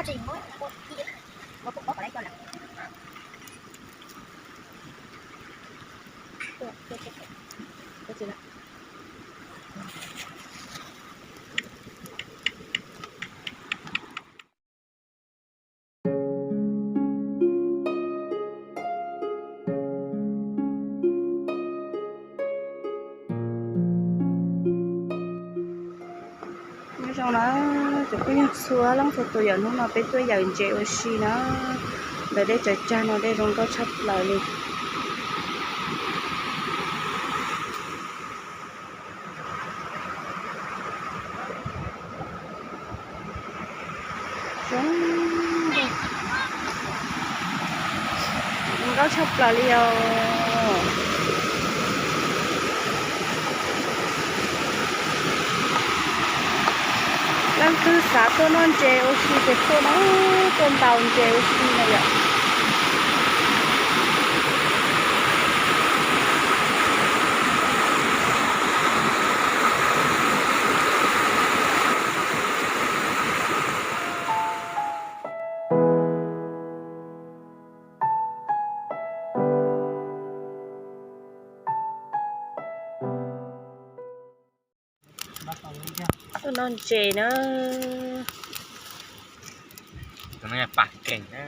Nyob zoo na, cov phooj ywg txhua leej txhua tus, yog hnub no peb tuaj yaws ntses ua si na. Ntawm dej tsaws tsag no dej zoo nkauj tshaj plaws li. Zoo nkauj tshaj plaws li os. Leej twg xav tuaj noj ntses ua si ces tuaj na, tuaj ntaus ntses ua si na yom. Tuaj noj ntses na. Tus no yog pam keem na.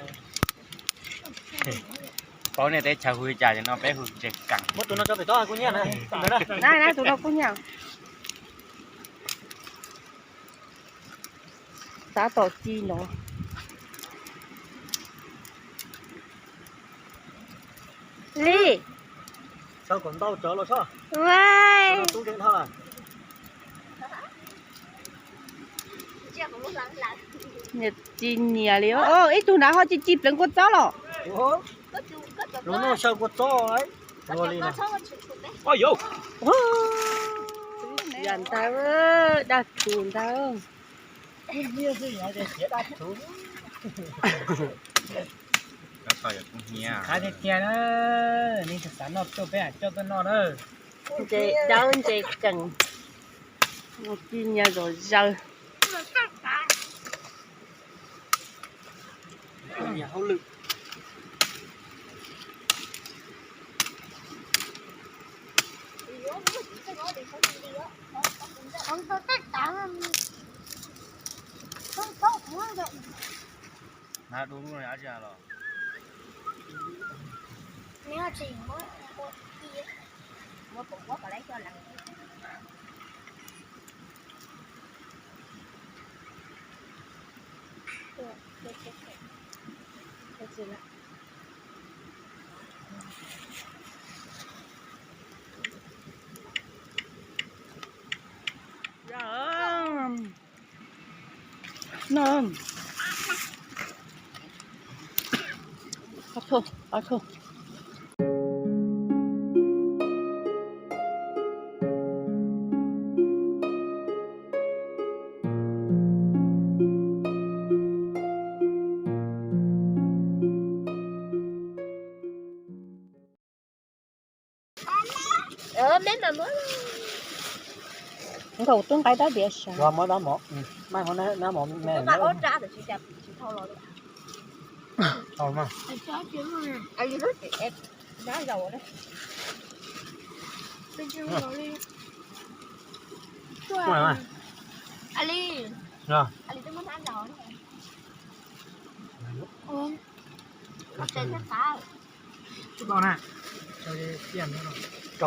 Paub nej teb chaws hu li cas ces no peb hu ntses keem. Muab tus no tso pem tod kuj nyiaj na. Tus no kuj nyiaj. Tab tom ci no. Li. Sau kom ntau tsawv los sob. Tub nkeeg dhau lawm. Ci nyias li. Ib tug nrad ho ci ci pleev kua txob los. Lub no xyaw kua txob. Yam ntawd, daj tsum ntawd. Qab tiag tiag na, nej xav noj tuaj peb coj tuaj noj na. Ntses dawb ntses keem, ci nyias zom zaws. Nkaus twb nqaij dab diav sav. Rau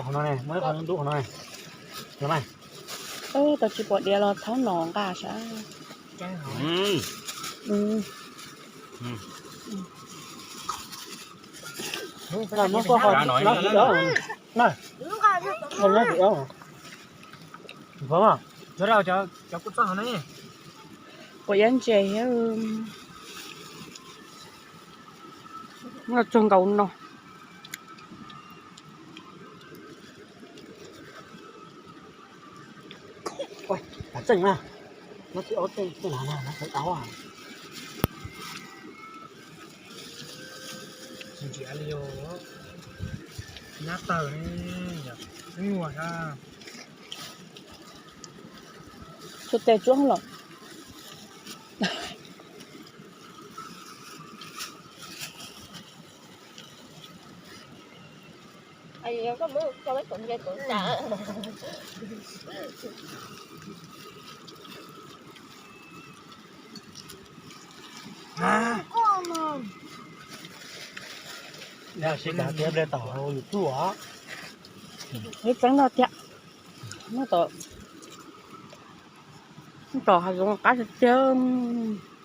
qhov no ne, muab qhov dub qhov no ne. Tau tsis pom diav los thaub no nqa sav. Muab qhov dub qhov no. Cov kuj txob hauv ne. Quav iab ntses thiab. Noj txog nkaus no. Tseej na, no tsis ob tseej, tseej na, no tseej tau. Tsis ntsiav li os. Nyab tawg ne, nyuaj sab. Tsuas tes tsuab los. Koj muab koj muab kom nce kom tas. Yog sib kav tiab ple tom hauv YouTube os. Wb txeeb no tiag. Noj tom, noj tom hav zoov qab tiag tiag.